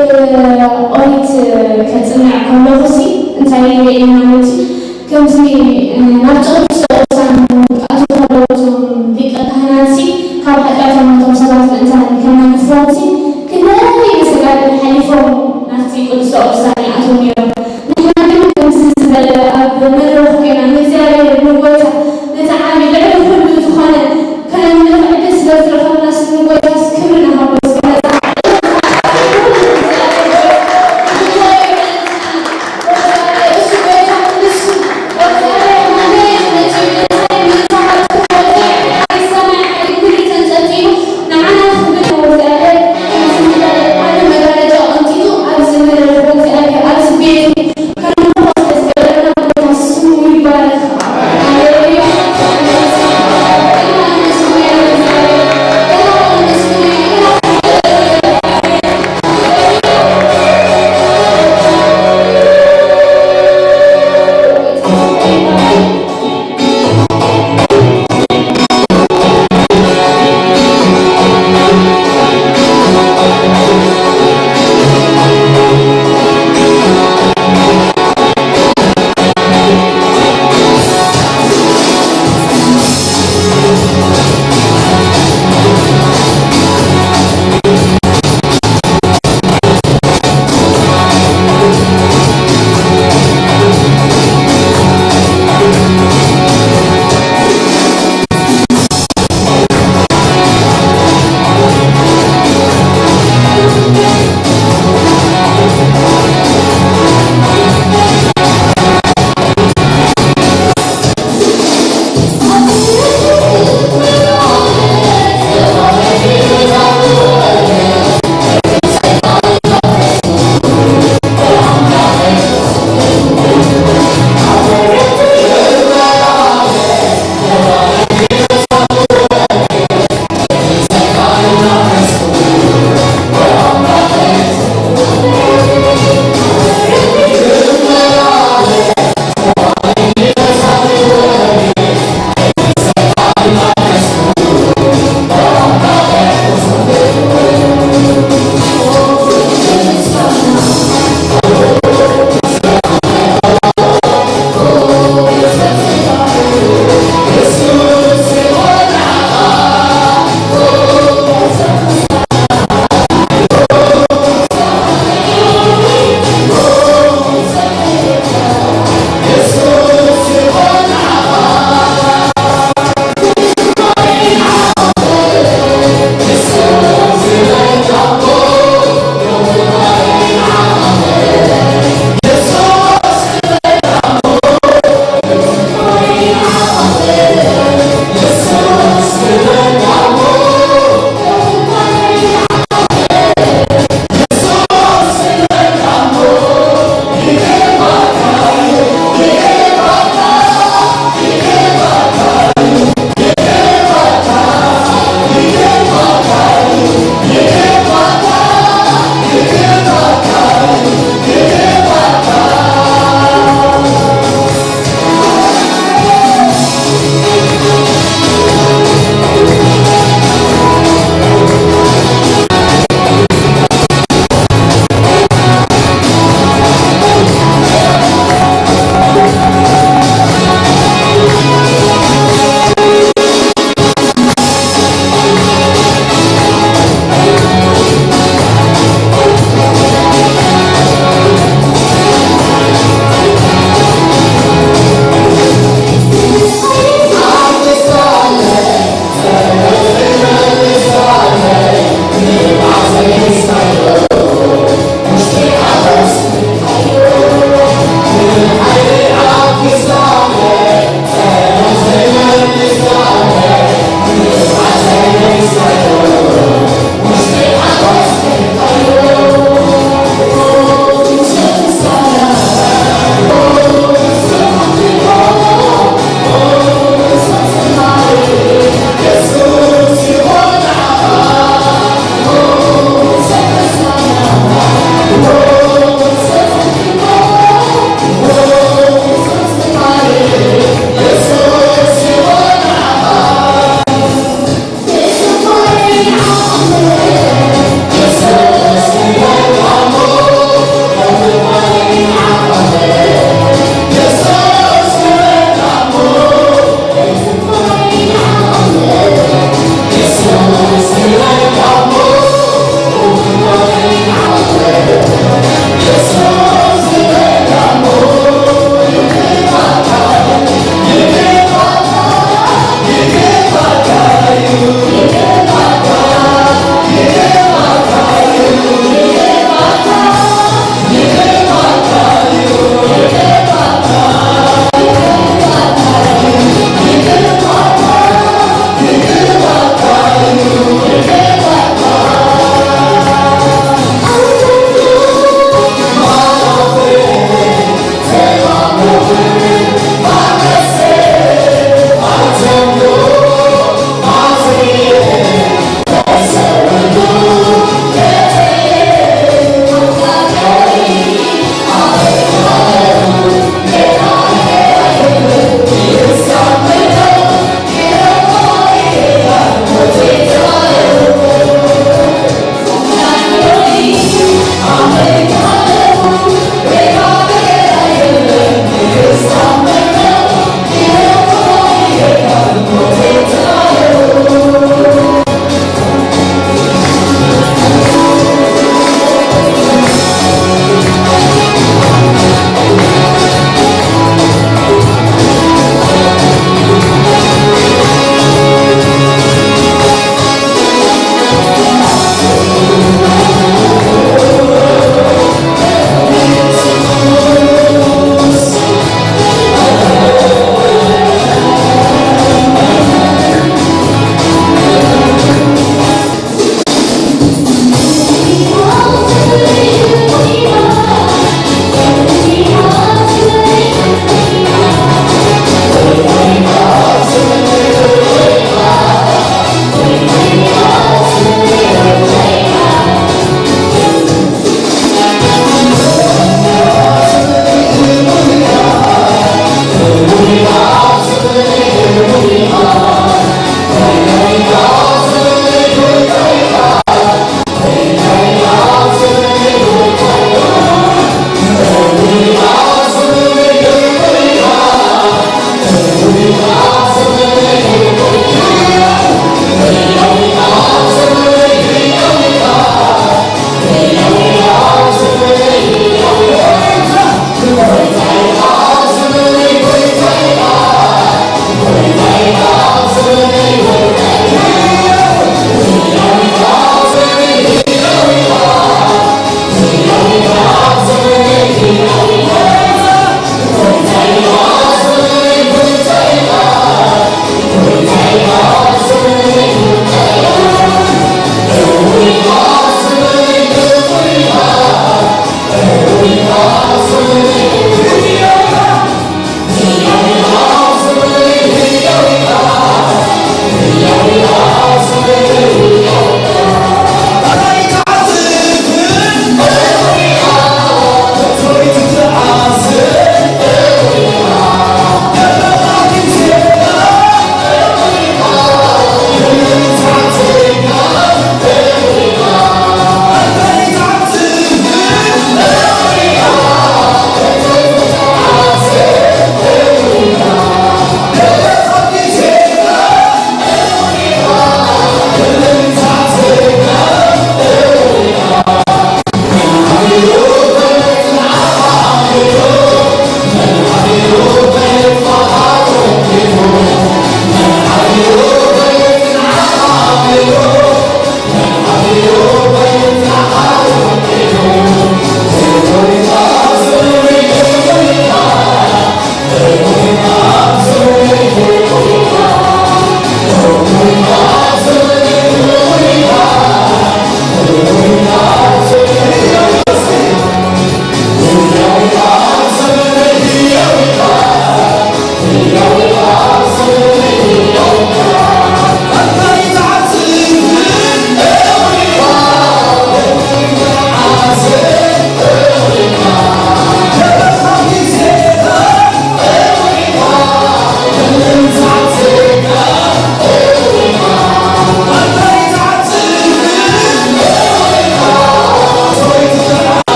ኦሪት ከጽንዕ ከለኹሲ እንታይ ይርኢ ማለት እዩ? ከምዚ ናብቲ ቅዱስ ቅዱሳን ክኣትዉ ከለዉ እቶም ሊቀ ካህናትሲ ካብ ሓጢኣቶም ነቶም ሰባት ምእንታን ከናግፍዎምሲ ክንደይ መሰጋድል ሓሊፎም ናብቲ ቅዱስ ቅዱሳን ይኣትዉ ነይሮም። ንሕና ግን ከምዚ ዝበለ ኣብ መድረኽ ኮይና ንእግዚኣብሔር ንጎይታ ነቲ ዓቢ ልዕሊ ኩሉ ዝኾነ ከነምልኽ ዕድል ስለ ዝረኸብና ስም ጎይታስ ክብሪ ንሃቦ።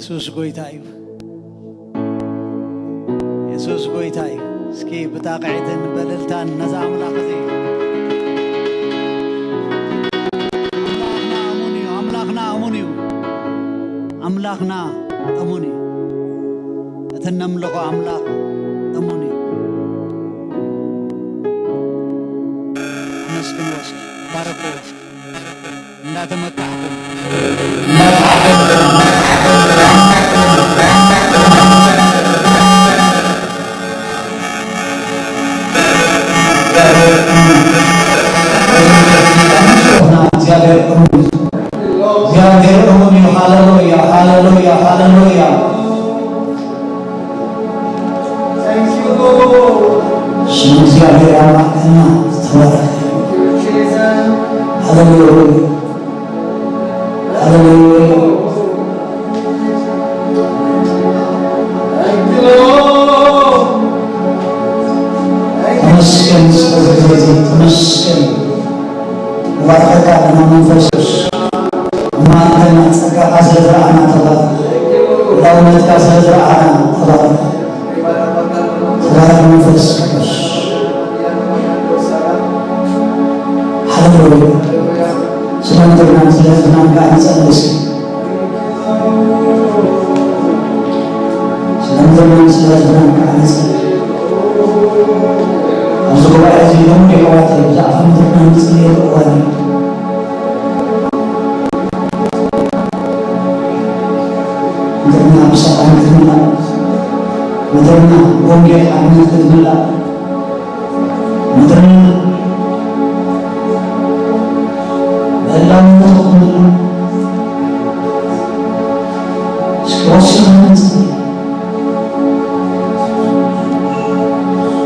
የሱስ ጎይታ እዩ። የሱስ ጎይታ እዩ። እስኪ ብጣቕዒትን በልልታን ነዛ ኣምላኽ እዚ ኣምላኽና እሙን እዩ። ኣምላኽና እሙን እዩ። ኣምላኽና እሙን እዩ። እቲ እነምልኾ ኣምላኽ እሙን እዩ። ኣመስግንዎ እስኪ፣ ባርኽዎ እስኪ። እንዳተመካሕኩም እግዚኣብሔር እሙን እዩ። እግዚኣብሔር እሙን እዩ። ሃሌሉያ፣ ሃሌሉያ፣ ሃሌሉያ። ስም እግዚኣብሔር ኣምላኽና ዝተባረኸ። ሃሌሉያ፣ ሃሌሉያ። ተመስገን፣ ስለዚ ግዜ እዚ ተመስገን። ንባርኸካ ኣለና መንፈስ ቅዱስ። እማንተና ጸጋኻ ስለ ዝረኣና ተባረኽ። ህላውነትካ ስለ ዝረኣና ተባረኽ። ተባረኽ መንፈስ ቅዱስ። ሃሌሉያ። ስለ ምድርናን ስለ ህዝብናን ከኣ ንጸሊ እስኪ። ስለ ምድርናን ስለ ህዝብናን ከኣ ንጸሊ። ኣብዚ ጉባኤ እዚ ሎሚ ኣሕዋተይ ብዛዕባ ምድርና ንጽልየሉ እዋን እዩ። ምድርና ብሰላም ክትምላእ፣ ምድርና ብወንጌል ሓድነት ክትምላእ፣ ምድርና ብህላውነቱ ክትምላእ፣ እስኪ ወሲኽና ንጽሊ።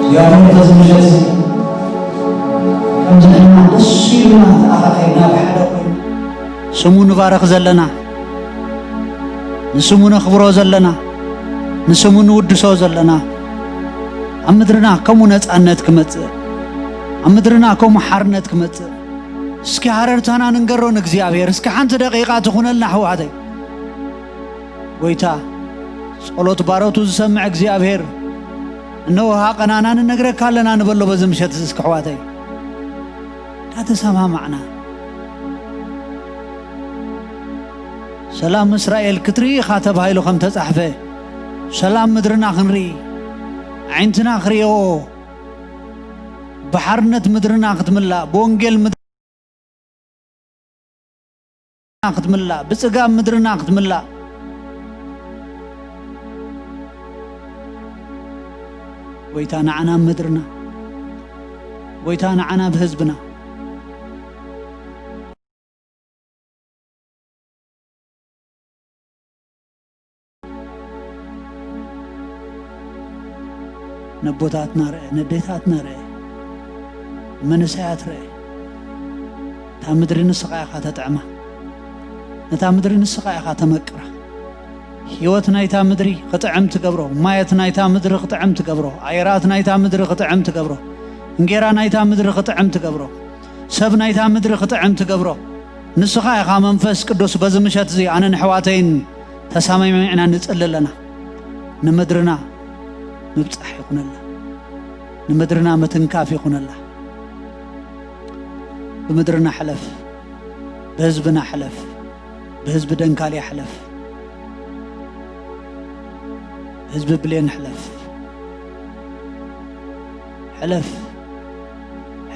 እግዚኣብሔር በዚ ምሸት እዚ ከምዚ ንሕና ደስ ኢሉና ተኣኻኺብና ብሓደ ኮይኑ ስሙ ንባርኽ ዘለና፣ ንስሙ ነኽብሮ ዘለና፣ ንስሙ ንውድሶ ዘለና፣ ኣብ ምድርና ከምኡ ነጻነት ክመጽእ፣ ኣብ ምድርና ከምኡ ሓርነት ክመጽእ፣ እስኪ ሃረርታና ንንገሮ ንእግዚኣብሔር። እስኪ ሓንቲ ደቂቓ ትኹነልና ኣሕዋተይ። ጎይታ፣ ጸሎት ባሮቱ ዝሰምዕ እግዚኣብሔር፣ እነሆ ሃቐናና ንነግረካ ኣለና ንበሎ በዚ ምሸት እዚ እስኪ ኣሕዋተይ። እንዳተሰማማዕና፣ ሰላም እስራኤል ክትርኢ ኢኻ ተባሂሉ ከም ተጻሕፈ፣ ሰላም ምድርና ክንርኢ፣ ኣዒንትና ክርእዮ፣ ብሓርነት ምድርና ክትምላእ፣ ብወንጌል ምድርና ክትምላእ፣ ብጽጋብ ምድርና ክትምላእ። ጎይታ ንዓና ኣብ ምድርና፣ ጎይታ ንዓና ኣብ ህዝብና። ነቦታትና ርአ፣ ነዴታትና ርአ፣ መንእሰያት ርአ። እታ ምድሪ ንስኻ ኢኻ ተጥዕማ፣ ነታ ምድሪ ንስኻ ኢኻ ተመቅራ። ህይወት ናይታ ምድሪ ክጥዕም ትገብሮ፣ ማየት ናይታ ምድሪ ክጥዕም ትገብሮ፣ ኣየራት ናይታ ምድሪ ክጥዕም ትገብሮ፣ እንጌራ ናይታ ምድሪ ክጥዕም ትገብሮ፣ ሰብ ናይታ ምድሪ ክጥዕም ትገብሮ። ንስኻ ኢኻ መንፈስ ቅዱስ። በዚ ምሸት እዚ ኣነን ኣሕዋተይን ተሰማሚዕና ንጽሊ ኣለና። ንምድርና ምብጻሕ ይኹነላ፣ ንምድርና ምትንካፍ ይኹነላ። ብምድርና ሕለፍ፣ ብህዝብና ሕለፍ፣ ብህዝቢ ደንካልያ ሕለፍ፣ ብህዝቢ ብሌን ሕለፍ፣ ሕለፍ፣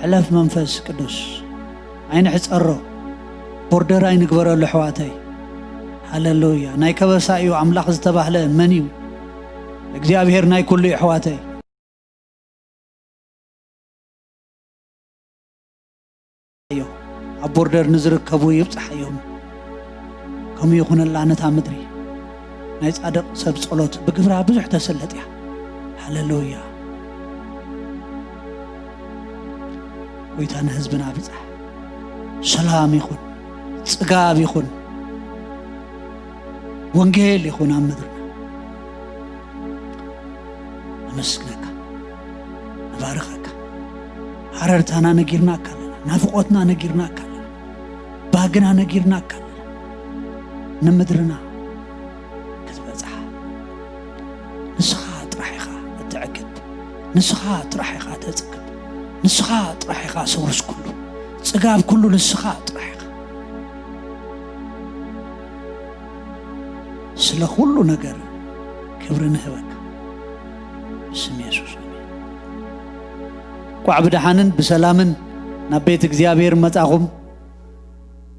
ሕለፍ መንፈስ ቅዱስ። ኣይንሕጸሮ፣ ቦርደር ኣይንግበረሉ ኣሕዋተይ። ሃሌሉያ። ናይ ከበሳ እዩ ኣምላኽ ዝተባህለ መን እዩ? እግዚኣብሔር ናይ ኩሉ እዩ ኣሕዋተይ። ኣብ ቦርደር ንዝርከቡ ይብጽሓዮም። ከምኡ ይኹነላ ነታ ምድሪ። ናይ ጻድቕ ሰብ ጸሎት ብግብራ ብዙሕ ተሰለጥ እያ። ሃሌሉያ። ጎይታ ንህዝብና ብጻሕ። ሰላም ይኹን፣ ጽጋብ ይኹን፣ ወንጌል ይኹን ኣብ ምድርና። ነመስግነካ፣ ንባርኸካ። ሃረርታና ነጊርናካ ኣለና፣ ናፍቖትና ነጊርናካ ኣለና፣ ባህግና ነጊርናካ ኣለና። ንምድርና ንስኻ ጥራሕ ኢኻ ተጽግብ። ንስኻ ጥራሕ ኢኻ ሰውርስ ኩሉ። ጽጋብ ኩሉ ንስኻ ጥራሕ ኢኻ። ስለ ኩሉ ነገር ክብሪ ንህበካ። ብስም የሱስ ኣሜን። ቋዕ ብደሓንን ብሰላምን ናብ ቤት እግዚኣብሔር መጻኹም።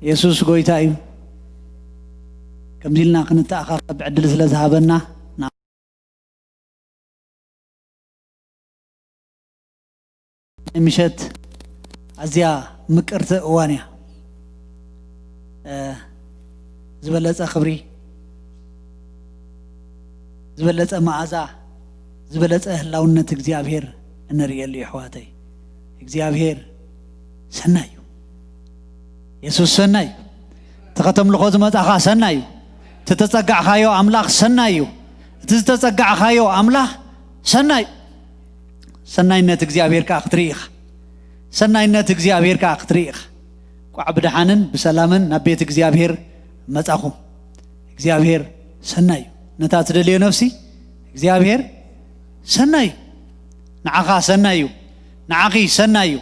የሱስ ጎይታ እዩ። ከምዚ ኢልና ክንተኣኻኸብ ዕድል ስለ ዝሃበና፣ ናይ ምሸት ኣዝያ ምቅርቲ እዋን እያ። እ፣ ዝበለጸ ክብሪ፣ ዝበለጸ መኣዛ፣ ዝበለጸ ህላውነት እግዚኣብሔር እንርእየሉ እዩ፣ ኣሕዋተይ። እግዚኣብሔር ሰናይ እዩ። የሱስ ሰናይ እዩ። እቲ ከተምልኾ ዝመጻኻ ሰናይ እዩ። እቲ ተጸጋዕኻዮ ኣምላኽ ሰናይ እዩ። እቲ ዝተጸጋዕኻዮ ኣምላኽ ሰናይ እዩ። ሰናይነት እግዚኣብሔር ከኣ ክትርኢ ኢኻ። ሰናይነት እግዚኣብሔር ከኣ ክትርኢ ኢኻ። ቋዕ ብደሓንን ብሰላምን ናብ ቤት እግዚኣብሔር መጻኹም። እግዚኣብሔር ሰናይ እዩ። ነታ ትደልዮ ነፍሲ እግዚኣብሔር ሰናይ እዩ። ንዓኻ ሰናይ እዩ። ንዓኺ ሰናይ እዩ።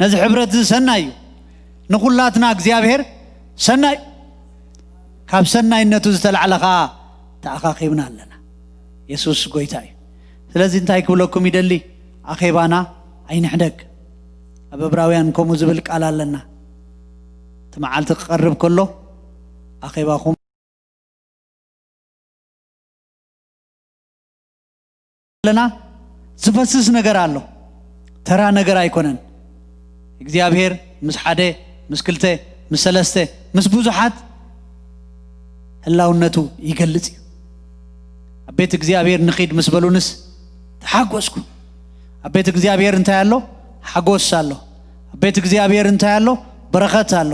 ነዚ ሕብረት እዚ ሰናይ እዩ። ንኹላትና እግዚኣብሔር ሰናይ እዩ። ካብ ሰናይነቱ ዝተላዕለ ኸኣ ተኣኻኺብና ኣለና። የሱስ ጎይታ እዩ። ስለዚ እንታይ ክብለኩም ይደሊ? ኣኼባና ኣይንሕደግ። ኣብ ዕብራውያን ከምኡ ዝብል ቃል ኣለና። እቲ መዓልቲ ክቐርብ ከሎ ኣኼባኹም ኣለና። ዝፈስስ ነገር ኣሎ። ተራ ነገር ኣይኮነን። እግዚኣብሔር ምስ ሓደ፣ ምስ ክልተ፣ ምስ ሰለስተ፣ ምስ ብዙሓት ህላውነቱ ይገልጽ እዩ። ኣብ ቤት እግዚኣብሔር ንኺድ ምስ በሉንስ ተሓጎስኩ። ኣብ ቤት እግዚኣብሔር እንታይ ኣሎ? ሓጎስ ኣሎ። ኣብ ቤት እግዚኣብሔር እንታይ ኣሎ? በረኸት ኣሎ።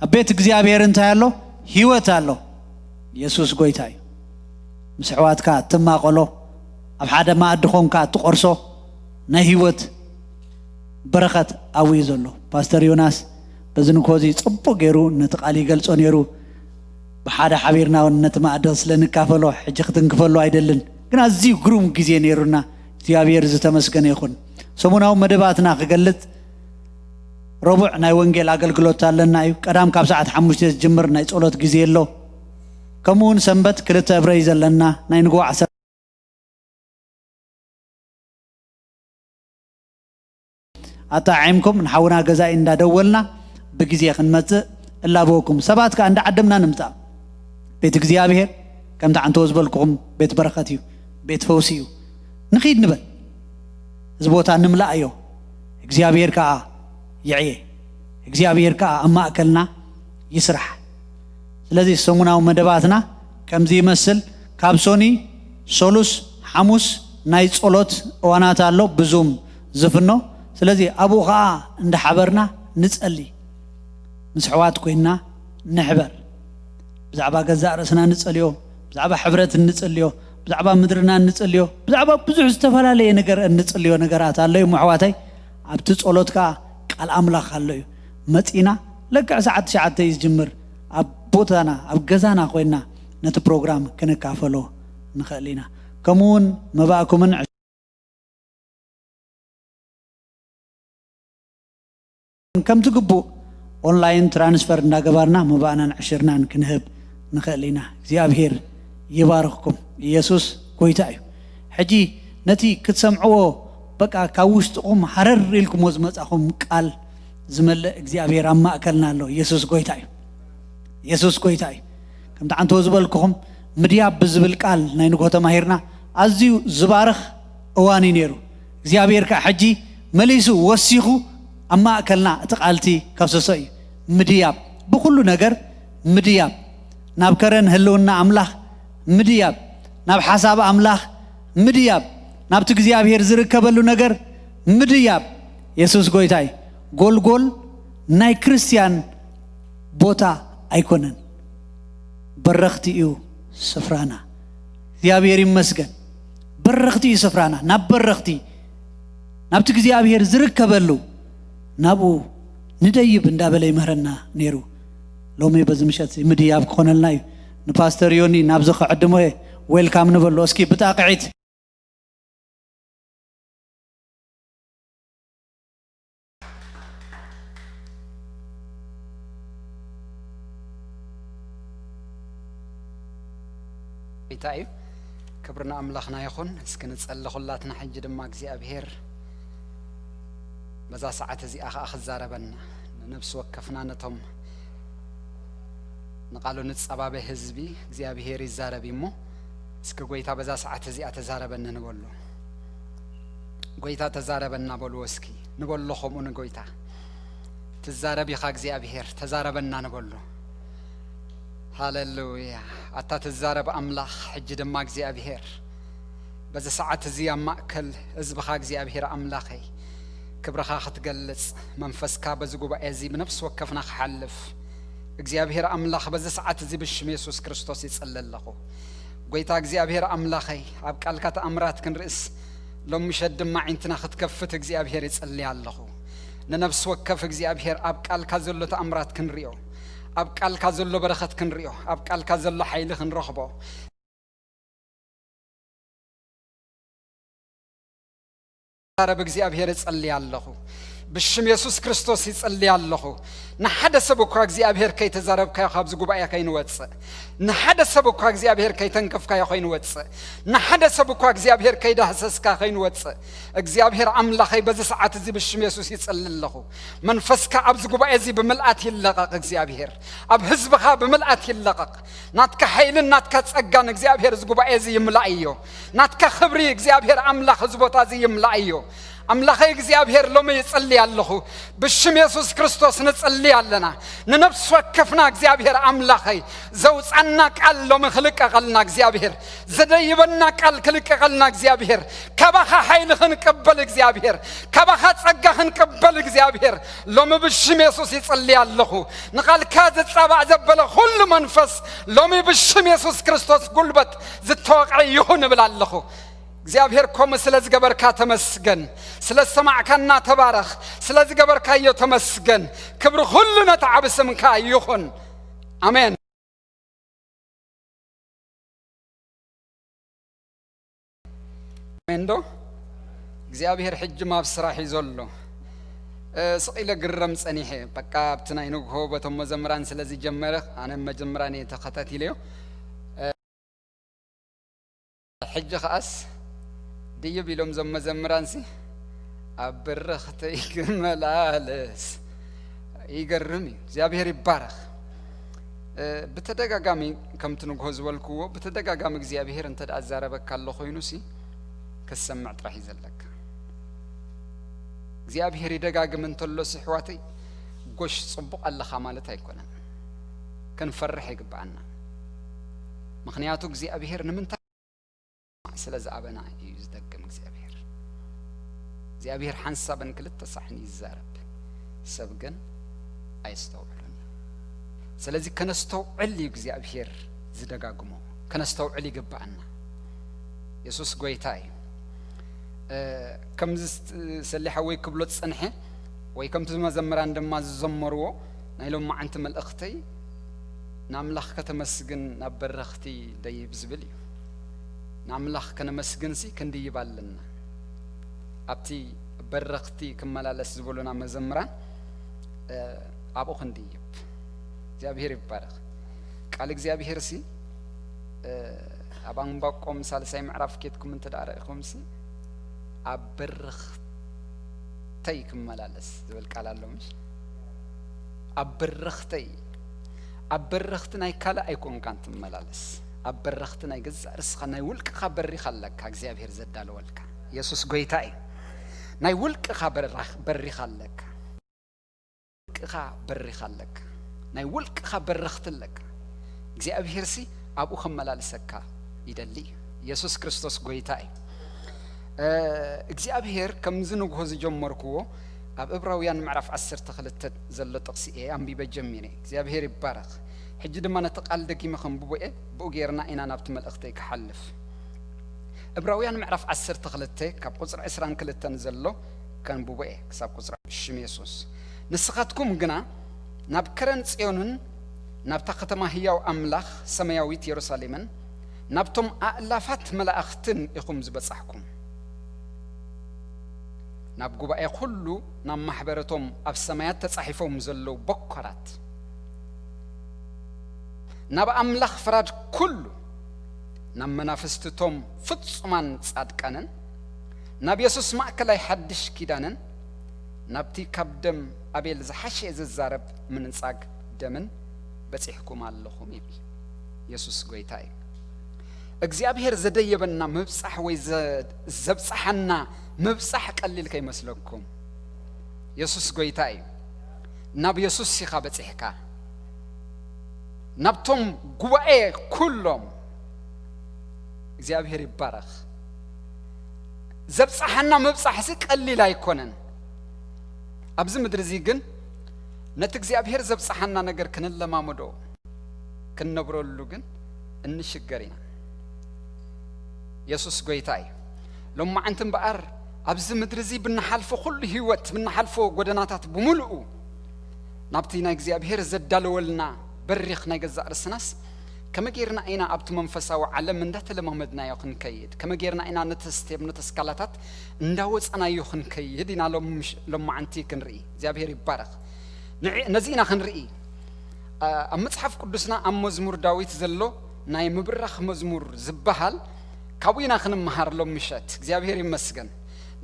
ኣብ ቤት እግዚኣብሔር እንታይ ኣሎ? ህይወት ኣሎ። የሱስ ጎይታ እዩ። ምስ ኣሕዋትካ እትማቐሎ፣ ኣብ ሓደ መኣዲ ኾንካ እትቖርሶ ናይ ህይወት በረኸት ኣብኡ እዩ ዘሎ። ፓስተር ዮናስ በዚ ንግሆ እዚ ጽቡቕ ገይሩ ነቲ ቃል ይገልጾ ነይሩ። ብሓደ ሓቢርና እውን ነቲ መኣዲ ስለ ንካፈሎ፣ ሕጂ ክትንክፈሉ ኣይደልን፣ ግን ኣዝዩ ግሩም ግዜ ነይሩና። እግዚኣብሔር ዝተመስገነ ይኹን። ሰሙናዊ መደባትና ክገልጽ፣ ረቡዕ ናይ ወንጌል ኣገልግሎት ኣለና እዩ። ቀዳም ካብ ሰዓት ሓሙሽተ ዝጅምር ናይ ጸሎት ግዜ ኣሎ። ከምኡ እውን ሰንበት ክልተ እብረ እዩ ዘለና። ናይ ንግሆ ዓሰርተ ኣጣዒምኩም ንሓውና ገዛኢ እንዳደወልና ብግዜ ክንመጽእ እላበወኩም። ሰባት ከኣ እንዳዓደምና ንምጻእ። ቤት እግዚኣብሔር ከምቲ ዓንተዎ ዝበልኩኹም ቤት በረኸት እዩ፣ ቤት ፈውሲ እዩ። ንኺድ ንበል። እዚ ቦታ ንምልኣዮ። እግዚኣብሔር ከኣ ይዕየ። እግዚኣብሔር ከኣ ኣብ ማእከልና ይስራሕ። ስለዚ ሰሙናዊ መደባትና ከምዚ ይመስል። ካብ ሶኒ፣ ሰሉስ፣ ሓሙስ ናይ ጸሎት እዋናት ኣሎ ብዙም ዝፍኖ። ስለዚ ኣብኡ ኸኣ እንዳሓበርና ንጸሊ። ምስ ኣሕዋት ኮይንና ንሕበር። ብዛዕባ ገዛእ ርእስና ንጸልዮ፣ ብዛዕባ ሕብረት እንጽልዮ፣ ብዛዕባ ምድርና እንጽልዮ፣ ብዛዕባ ብዙሕ ዝተፈላለየ ነገር እንጽልዮ ነገራት ኣሎ እዩ፣ ኣሕዋተይ። ኣብቲ ጸሎት ከኣ ቃል ኣምላኽ ኣሎ እዩ። መጺና ልክዕ ሰዓት ትሽዓተ እዩ ዝጅምር። ኣብ ቦታና፣ ኣብ ገዛና ኮይንና ነቲ ፕሮግራም ክንካፈሎ ንኽእል ኢና። ከምኡ እውን መባእኩምን ከምቲ ግቡእ ኦንላይን ትራንስፈር እንዳገባርና መባእናን ዕሽርናን ክንህብ ንኽእል ኢና። እግዚኣብሔር ይባርኽኩም። ኢየሱስ ጎይታ እዩ። ሕጂ ነቲ ክትሰምዕዎ በቃ ካብ ውሽጥኹም ሃረር ኢልኩሞ ዝመጻኹም ቃል ዝመልእ እግዚኣብሔር ኣብ ማእከልና ኣሎ። ኢየሱስ ጎይታ እዩ። ኢየሱስ ጎይታ እዩ። ከምቲ ዓንተዎ ዝበልኩኹም ምድያብ ብዝብል ቃል ናይ ንግሆ ተማሂርና ኣዝዩ ዝባርኽ እዋን እዩ ነይሩ። እግዚኣብሔር ከኣ ሕጂ መሊሱ ወሲኹ ኣብ ማእከልና እቲ ቃልቲ ከፍስሶ እዩ። ምድያብ፣ ብኹሉ ነገር ምድያብ፣ ናብ ከረን ህልውና ኣምላኽ ምድያብ፣ ናብ ሓሳብ ኣምላኽ ምድያብ፣ ናብቲ እግዚኣብሔር ዝርከበሉ ነገር ምድያብ። የሱስ ጎይታ እዩ። ጎልጎል ናይ ክርስትያን ቦታ ኣይኮነን። በረኽቲ እዩ ስፍራና። እግዚኣብሔር ይመስገን። በረኽቲ እዩ ስፍራና። ናብ በረኽቲ፣ ናብቲ እግዚኣብሔር ዝርከበሉ፣ ናብኡ ንደይብ እንዳበለ ይምህረና ነይሩ። ሎሚ በዚ ምሸት ምድያብ ክኾነልና እዩ። ንፓስተር ዮኒ ናብዚ ክዕድሞ እየ። ዌልካም ንበሎ እስኪ ብጣቕዒት። ጎይታ እዩ። ክብሪ ንኣምላኽና ይኹን። እስኪ ንጸሊ ኩላትና። ሕጂ ድማ እግዚኣብሔር በዛ ሰዓት እዚኣ ኸኣ ክዛረበና፣ ንነፍሲ ወከፍና፣ ነቶም ንቓሉ ንጸባበ ህዝቢ እግዚኣብሔር ይዛረብ እዩ እሞ፣ እስኪ ጎይታ በዛ ሰዓት እዚኣ ተዛረበኒ ንበሎ። ጎይታ ተዛረበና በልዎ እስኪ፣ ንበሎ ከምኡ ንጎይታ። ትዛረብ ኢኻ እግዚኣብሔር፣ ተዛረበና ንበሎ። ሃሌሉያ። ኣታ ትዛረብ ኣምላኽ፣ ሕጂ ድማ እግዚኣብሔር በዚ ሰዓት እዚ ኣብ ማእከል ህዝብኻ እግዚኣብሔር ኣምላኸይ ክብርኻ ክትገልጽ መንፈስካ በዚ ጉባኤ እዚ ብነፍሲ ወከፍና ክሓልፍ እግዚኣብሔር ኣምላኽ በዚ ሰዓት እዚ ብሽም የሱስ ክርስቶስ ይጽሊ ኣለኹ። ጎይታ እግዚኣብሔር ኣምላኸይ ኣብ ቃልካ ተኣምራት ክንርእስ ሎሚ ምሸት ድማ ዓይንትና ክትከፍት እግዚኣብሔር ይጽሊ ኣለኹ። ንነፍሲ ወከፍ እግዚኣብሔር ኣብ ቃልካ ዘሎ ተኣምራት ክንርእዮ፣ ኣብ ቃልካ ዘሎ በረኸት ክንርእዮ፣ ኣብ ቃልካ ዘሎ ሓይሊ ክንረኽቦ። ዛረብ እግዚኣብሔር እጸሊ ኣለኹ። ብሽም የሱስ ክርስቶስ ይጸሊ ኣለኹ። ንሓደ ሰብ እኳ እግዚኣብሔር ከይተዛረብካዮ ካብዚ ጉባኤ ከይንወጽእ፣ ንሓደ ሰብ እኳ እግዚኣብሔር ከይተንከፍካዮ ከይንወጽእ፣ ንሓደ ሰብ እኳ እግዚኣብሔር ከይዳህሰስካ ከይንወጽእ፣ እግዚኣብሔር ኣምላኸይ በዚ ሰዓት እዚ ብሽም የሱስ ይጸሊ ኣለኹ። መንፈስካ ኣብዚ ጉባኤ እዚ ብምልኣት ይለቐቕ። እግዚኣብሔር ኣብ ህዝብኻ ብምልኣት ይለቐቕ። ናትካ ሓይልን ናትካ ጸጋን እግዚኣብሔር እዚ ጉባኤ እዚ ይምላእዮ። ናትካ ክብሪ እግዚኣብሔር ኣምላኽ እዚ ቦታ እዚ ይምላእዮ። ኣምላኸይ እግዚኣብሔር ሎሚ ይጽሊ ኣለኹ። ብሽም የሱስ ክርስቶስ ንጽሊ ኣለና። ንነፍሲ ወከፍና እግዚኣብሔር ኣምላኸይ ዘውጻና ቃል ሎሚ ክልቀቐልና እግዚኣብሔር፣ ዘደይበና ቃል ክልቀቐልና እግዚኣብሔር፣ ካባኻ ሓይሊ ክንቅበል እግዚኣብሔር፣ ካባኻ ጸጋ ክንቅበል እግዚኣብሔር፣ ሎሚ ብሽም የሱስ ይጽሊ ኣለኹ። ንቓልካ ዝጻባእ ዘበለ ኩሉ መንፈስ ሎሚ ብሽም የሱስ ክርስቶስ ጉልበት ዝተወቕዐ ይኹን እብል ኣለኹ። እግዚኣብሔር ከምኡ ስለ ዝገበርካ ተመስገን። ስለ ዝሰማዕካና ተባረኽ። ስለ ዝገበርካዮ ተመስገን። ክብሪ ኩሉ ነቲ ዓቢ ስምካ ይኹን። ኣሜን። ኣሜን ዶ? እግዚኣብሔር ሕጂ ኣብ ስራሕ እዩ ዘሎ። እ፣ ስቕ ኢለ ግረም ጸኒሐ። በቃ ኣብቲ ናይ ንግሆ በቶም መዘምራን ስለ ዝጀመረ ኣነ መጀመራን እየ ተኸታቲለዮ። እ፣ ሕጂ ኸኣስ ድይብ ኢሎም እዞም መዘምራንሲ ኣብ በረኽተይ ክመላለስ። ይገርም እዩ። እግዚኣብሔር ይባረኽ። እ፣ ብተደጋጋሚ ከምቲ ንግሆ ዝበልክዎ ብተደጋጋሚ እግዚኣብሔር እንተ ደኣ ዝዛረበካ ኣሎ ኮይኑሲ ክትሰምዕ ጥራሕ እዩ ዘለካ። እግዚኣብሔር ይደጋግም እንተሎሲ ኣሕዋተይ ጎሽ ጽቡቕ ኣለኻ ማለት ኣይኮነን። ክንፈርሕ ይግብኣና። ምኽንያቱ እግዚኣብሔር ንምንታይ ስለ ዝኣበና እዩ ዝደግም እግዚኣብሔር። እግዚኣብሔር ሓንሳብን ክልተ ሳሕን ይዛረብ፣ ሰብ ግን ኣየስተውዕሉን። ስለዚ ከነስተውዕል እዩ እግዚኣብሔር ዝደጋግሞ፣ ከነስተውዕል ይግብኣና። የሱስ ጎይታ እዩ። እ፣ ከምዚ ስት-፣ ሰሊሕ ሓወይ ክብሎ ዝጸንሐ ወይ ከምቲ መዘምራን ድማ ዝዘመርዎ ናይ ሎማዓንቲ መልእኽተይ ንኣምላኽ ከተመስግን ናብ በረኽቲ ደይብ ዝብል እዩ። ንኣምላኽ ከነመስግንሲ ክንድይብ ኣለና። ኣብቲ በረኽቲ ክመላለስ ዝበሉና መዘምራን፣ እ፣ ኣብኡ ክንድይብ። እግዚኣብሔር ይባረኽ። ቃል እግዚኣብሔርሲ፣ እ፣ ኣብ ኣንባቆም ሳልሳይ ምዕራፍ ኬድኩም እንተ ደኣ ረኢኹምሲ፣ ኣብ በረኽተይ ክመላለስ ዝብል ቃል ኣሎ፣ ምሽ? ኣብ በረኽተይ፣ ኣብ በረኽቲ ናይ ካልእ ኣይኮንካን ትመላለስ። ኣብ በረኽቲ ናይ ገዛእ ርስኻ፣ ናይ ውልቅኻ በሪኻ ኣለካ፣ እግዚኣብሔር ዘዳለወልካ። የሱስ ጎይታ እዩ። ናይ ውልቅኻ በራኽ-፣ በሪኻ ኣለካ። ውልቅኻ በሪኻ ኣለካ። ናይ ውልቅኻ በረኽቲ ኣለካ። እግዚኣብሔርሲ ኣብኡ ከመላልሰካ ይደሊ እዩ። የሱስ ክርስቶስ ጎይታ እዩ። እ፣ እግዚኣብሔር ከምዚ ንግሆ ዝጀመርክዎ ኣብ ዕብራውያን ምዕራፍ ዓሰርተ ክልተ ዘሎ ጥቕሲ እየ ኣንቢበ ጀሚረ። እግዚኣብሔር ይባረኽ። ሕጂ ድማ ነቲ ቃል ደጊመ ከንብቦ እየ። ብኡ ጌርና ኢና ናብቲ መልእኽተይ ክሓልፍ። ዕብራውያን ምዕራፍ ዓሰርተ ክልተ ካብ ቁጽሪ ዕስራን ክልተን ዘሎ ከንብቦ እየ ክሳብ ቁጽሪ። ብሽም የሱስ። ንስኻትኩም ግና ናብ ከረን ጽዮንን ናብታ ከተማ ህያው ኣምላኽ ሰማያዊት የሩሳሌምን ናብቶም ኣእላፋት መላእኽትን ኢኹም ዝበጻሕኩም። ናብ ጉባኤ ኩሉ፣ ናብ ማሕበረቶም ኣብ ሰማያት ተጻሒፎም ዘለዉ በኮራት፣ ናብ ኣምላኽ ፍራድ ኩሉ፣ ናብ መናፍስቲ እቶም ፍጹማን ጻድቃንን፣ ናብ የሱስ ማእከላይ ሓድሽ ኪዳንን፣ ናብቲ ካብ ደም ኣቤል ዝሓሸ ዝዛረብ ምንጻግ ደምን በጺሕኩም ኣለኹም ይብል። የሱስ ጐይታ እዩ። እግዚኣብሔር ዘደየበና ምብጻሕ ወይ ዘ-፣ ዘብጽሓና ምብጻሕ ቀሊል ከይመስለኩም። የሱስ ጐይታ እዩ። ናብ የሱስ ኢኻ በጺሕካ። ናብቶም ጉባኤ ኩሎም እግዚኣብሔር ይባረኽ። ዘብጽሓና ምብጻሕሲ ቀሊል ኣይኮነን። ኣብዚ ምድሪ እዚ ግን ነቲ እግዚኣብሔር ዘብጽሓና ነገር ክንለማመዶ፣ ክንነብረሉ ግን እንሽገር ኢና። የሱስ ጐይታ እዩ። ሎማዓንቲ እምበኣር ኣብዚ ምድሪ እዚ ብንሓልፎ ኩሉ ህይወት፣ ብንሓልፎ ጐደናታት ብምሉኡ ናብቲ ናይ እግዚኣብሔር ዘዳለወልና በሪኽ ናይ ገዛእ ርእስናስ ከመይ ጌርና ኢና ኣብቲ መንፈሳዊ ዓለም እንዳተለማመድናዮ ክንከይድ? ከመይ ጌርና ኢና ነቲ ስቴፕ፣ ነቲ ስካላታት እንዳወጻናዮ ክንከይድ ኢና ሎም-፣ ሎማዓንቲ ክንርኢ። እግዚኣብሔር ይባረኽ። ንዕ-፣ ነዚ ኢና ክንርኢ። ኣ-፣ ኣብ መጽሓፍ ቅዱስና ኣብ መዝሙር ዳዊት ዘሎ ናይ ምብራኽ መዝሙር ዝበሃል ካብኡ ኢና ክንመሃር ሎም ምሸት። እግዚኣብሔር ይመስገን።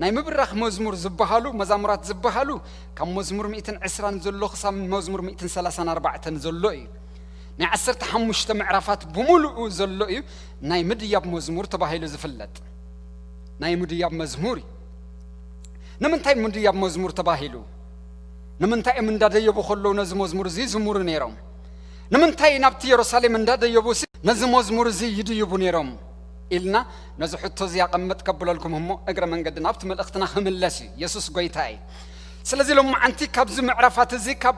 ናይ ምብራኽ መዝሙር ዝበሃሉ፣ መዛሙራት ዝበሃሉ ካብ መዝሙር ሚእትን ዕስራን ዘሎ ክሳብ መዝሙር ሚእትን ሰላሳን ኣርባዕተን ዘሎ እዩ። ናይ ዓሰርተ ሓሙሽተ ምዕራፋት ብምሉኡ ዘሎ እዩ። ናይ ምድያብ መዝሙር ተባሂሉ ዝፍለጥ ናይ ምድያብ መዝሙር እዩ። ንምንታይ ምድያብ መዝሙር ተባሂሉ? ንምንታይ እዮም እንዳደየቡ ከለዉ ነዚ መዝሙር እዚ ይዝምሩ ነይሮም? ንምንታይ ናብቲ የሩሳሌም እንዳደየቡ ሲ ነዚ መዝሙር እዚ ይድይቡ ነይሮም? ኢልና ነዚ ሕቶ እዚ ኣቐምጥ ከብለልኩም እሞ እግረ መንገዲ ናብቲ መልእኽትና ክምለስ እዩ። የሱስ ጐይታ እዩ። ስለዚ ሎማዓንቲ ካብዚ ምዕራፋት እዚ ካብ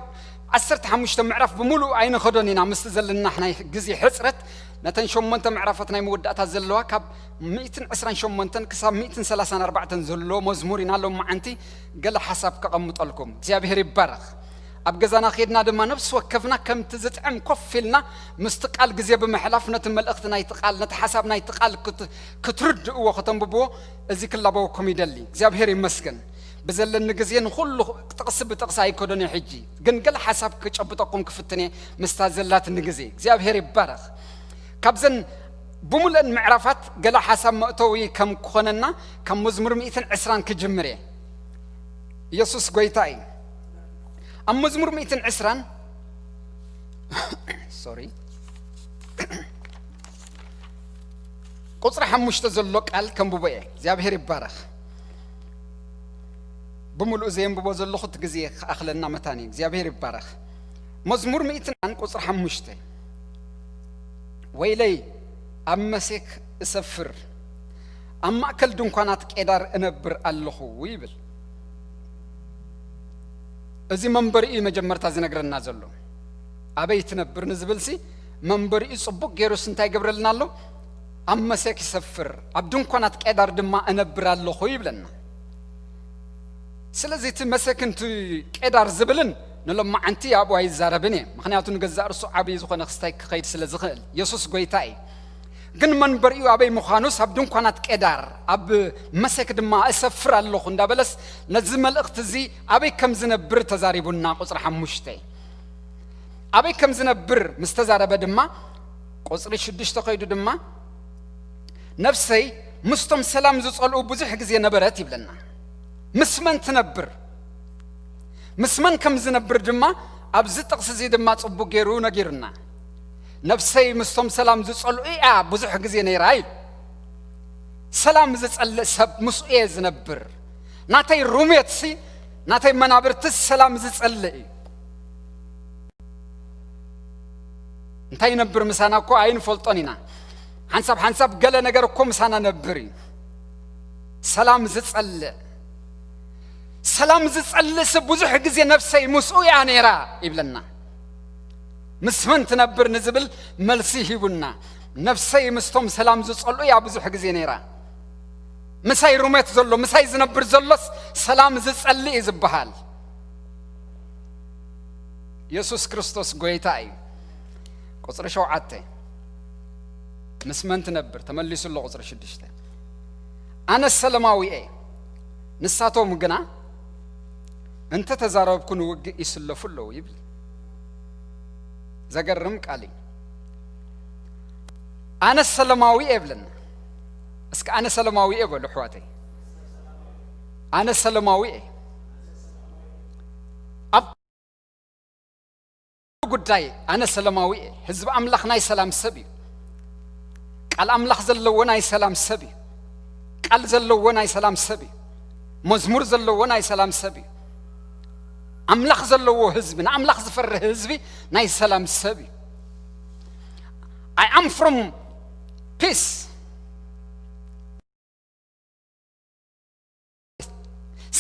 ዓሰርተ ሓሙሽተ ምዕራፍ ብምሉእ ኣይንኸዶን ኢና፣ ምስቲ ዘለና ናይ ግዜ ሕጽረት ነተን ሸሞንተ ምዕራፋት ናይ መወዳእታ ዘለዋ ካብ ሚእትን ዕስራን ሸሞንተን ክሳብ ሚእትን ሰላሳን ኣርባዕተን ዘሎ መዝሙር ኢና ሎማዓንቲ ገለ ሓሳብ ከቐምጠልኩም። እግዚኣብሔር ይባረኽ። ኣብ ገዛና ኬድና ድማ ነፍሲ ወከፍና ከምቲ ዝጥዕም ኮፍ ኢልና ምስቲ ቃል ግዜ ብምሕላፍ ነቲ መልእኽቲ ናይቲ ቃል፣ ነቲ ሓሳብ ናይቲ ቃል ክት-፣ ክትርድእዎ፣ ከተንብብዎ እዚ ክላበወኩም ይደሊ። እግዚኣብሔር ይመስገን። ብዘለኒ ግዜ ንኹሉ ጥቕሲ ብጥቕሲ ኣይከዶን እየ ሕጂ፣ ግን ገለ ሓሳብ ክጨብጠኩም ክፍትን እየ ምስታ ዘላትኒ ግዜ። እግዚኣብሔር ይባረኽ። ካብዘን ብምሉአን ምዕራፋት ገለ ሓሳብ መእተዊ ከም ክኾነና ካብ መዝሙር ሚእትን ዕስራን ክጅምር እየ። ኢየሱስ ጐይታ እዩ። ኣብ መዝሙር ሚእትን ዕስራን፣ ሶሪ፣ ቁጽሪ ሓሙሽተ ዘሎ ቃል ከንብቦ እየ። እግዚኣብሔር ይባረኽ። ብምሉእ ዘየንብቦ ዘለኹ እቲ ግዜ ክኣኽለና መታን እዩ። እግዚኣብሔር ይባረኽ። መዝሙር ሚእትን ቁጽሪ ሓሙሽተ፣ ወይለይ ኣብ መሴክ እሰፍር፣ ኣብ ማእከል ድንኳናት ቄዳር እነብር ኣለኹ ይብል። እዚ መንበሪኡ እዩ መጀመርታ ዝነግረና ዘሎ። ኣበይ ትነብር ንዝብልሲ መንበሪኡ ጽቡቕ ገይሩስ እንታይ ይገብረልና ኣሎ? ኣብ መሴክ ይሰፍር፣ ኣብ ድንኳናት ቄዳር ድማ እነብር ኣለኹ ይብለና። ስለዚ እቲ መሴክን እቲ ቄዳር ዝብልን ንሎማዓንቲ ኣብኡ ኣይዛረብን እየ። ምኽንያቱ ንገዛእ ርእሱ ዓብዪ ዝኾነ ክስታይ ክኸይድ ስለ ዝኽእል። የሱስ ጐይታ እዩ። ግን መንበሪኡ ኣበይ ምዃኑስ ኣብ ድንኳናት ቄዳር፣ ኣብ መሴክ ድማ እሰፍር ኣለኹ እንዳበለስ ነዚ መልእኽቲ እዚ ኣበይ ከም ዝነብር ተዛሪቡና። ቁጽሪ ሓሙሽተ ኣበይ ከም ዝነብር ምስ ተዛረበ ድማ፣ ቁጽሪ ሽዱሽተ ከይዱ ድማ፣ ነፍሰይ ምስቶም ሰላም ዝጸልኡ ብዙሕ ግዜ ነበረት ይብለና። ምስ መን ትነብር? ምስ መን ከም ዝነብር ድማ ኣብዚ ጥቕሲ እዚ ድማ ጽቡቕ ገይሩ ነጊሩና። ነፍሰይ ምስቶም ሰላም ዝጸልኡ እያ ብዙሕ ግዜ ነይራ ኢሉ። ሰላም ዝጸልእ ሰብ ምስኡ እየ ዝነብር። ናተይ ሩሜትሲ፣ ናተይ መናብርትስ ሰላም ዝጸልእ እዩ። እንታይ ይነብር ምሳና እኮ ኣይንፈልጦን ኢና። ሓንሳብ ሓንሳብ ገለ ነገር እኮ ምሳና ነብር እዩ። ሰላም ዝጸልእ፣ ሰላም ዝጸልእሲ ብዙሕ ግዜ ነፍሰይ ምስኡ እያ ነይራ ይብለና። ምስ መን ትነብር ንዝብል መልሲ ሂቡና። ነፍሰይ ምስቶም ሰላም ዝጸልኡ እያ ብዙሕ ግዜ ነይራ። ምሳይ ሩሜት ዘሎ፣ ምሳይ ዝነብር ዘሎስ ሰላም ዝጸልእ እዩ ዝበሃል። የሱስ ክርስቶስ ጐይታ እዩ። ቁጽሪ ሸውዓተ፣ ምስ መን ትነብር? ተመሊሱ ኣሎ ቁጽሪ ሽዱሽተ። ኣነ ሰለማዊ እየ፣ ንሳቶም ግና እንተ ተዛረብኩ ንውግእ ይስለፉ ኣለዉ ይብል። ዘገርም ቃል እዩ። ኣነ ሰለማዊ እየ ብለና። እስኪ ኣነ ሰለማዊ እየ በሉ ኣሕዋተይ። ኣነ ሰለማዊ እየ። ኣብ ጉዳይ ኣነ ሰለማዊ እየ። ህዝቢ ኣምላኽ ናይ ሰላም ሰብ እዩ። ቃል ኣምላኽ ዘለዎ ናይ ሰላም ሰብ እዩ። ቃል ዘለዎ ናይ ሰላም ሰብ እዩ። መዝሙር ዘለዎ ናይ ሰላም ሰብ እዩ። ኣምላኽ ዘለዎ ህዝቢ፣ ንኣምላኽ ዝፈርህ ህዝቢ ናይ ሰላም ሰብ እዩ። I am from peace.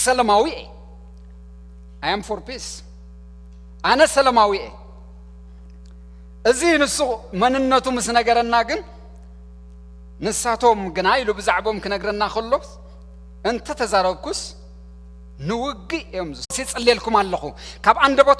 ሰላማዊ እየ። I am for peace። ኣነ ሰላማዊ እየ። እዚ ንሱ መንነቱ ምስ ነገረና ግን ንሳቶም ግና ኢሉ ብዛዕቦም ክነግረና ከሎ እንተተዛረብኩስ ንውግእ እዮም ዝ-፣ ይጽልየልኩም ኣለኹ። ካብ ኣንደበቱ